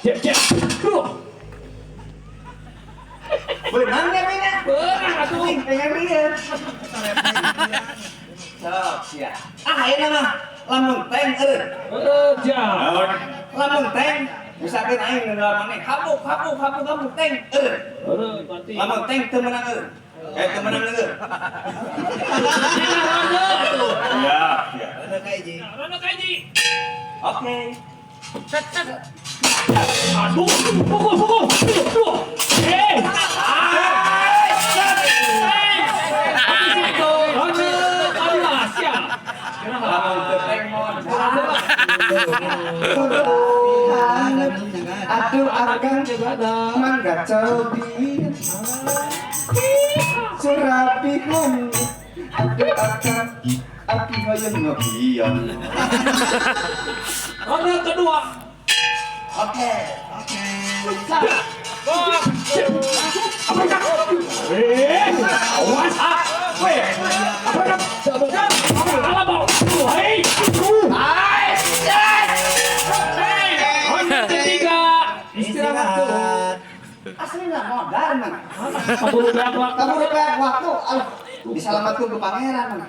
Siap, siap. Duh. Beunang nya nya. Beunang atuh. Pengen lieur. Sok sia. Ah, ayeuna mah lamun tank eureun. Eureun sia. Lamun tank misalkan aing nu maneh habuk habuk habuk habuk tank eureun. Eureun berarti. Lamun tank teu meunang eureun. Eh, teu meunang eureun. Ronde atuh. Iya, iya. Ronde ka hiji. Ronde ka hiji. Oke. Set, set. Aduh, pukul, pukul. Duh, eh. Habis itu, ronde kedua, siap. Lamun teu tank modar. Aduh akang mangga cobi surabihan. Aduh akang abdi hoyong ngobion. Ronde kedua. Oke. Oke. Apa itu? Eh, awas. Ah, weh. Apa itu? Apa? Hei. Ronde ketiga. Istirahat dulu. Asli nggak modar man. Kaburu beak waktu. Kamu beak waktu. Aduh, diselamatkan ke pangeran man.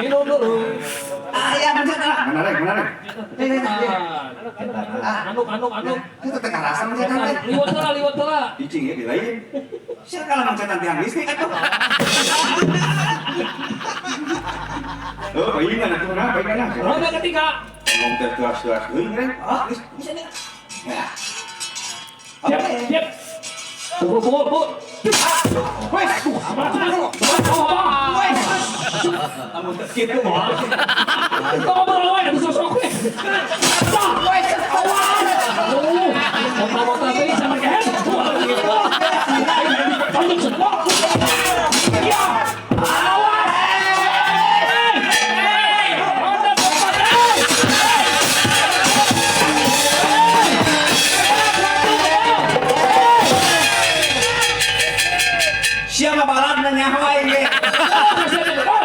Minum dulu. Ah, ya mencet ah. Menarik, menarik. Anduk, anduk, anduk. Itu tengah rasa mencet nanti. Liwat lah, liwat lah. Icing ya di lain. Siapa kalau mencet nanti yang listrik atuh. Oh, paingan atuh nah, paingan lah. Ronde ketiga. Ngomong teh teras-teras euy kan. Oh, bisa nih. Ya. Siap, Oke. siap. Pukul, pukul, pukul. Wes. Apa? Wes. Lamun teu kitu mah. Kok ngobrol wae atuh sosok we. Wes. Awas. Aduh, motor-motor teh sama kehed. Tonjok semua. Ya. Awas. Eh, ronde keempat. Eh. Siapa balad nanya aing ge. Oh, masih ada.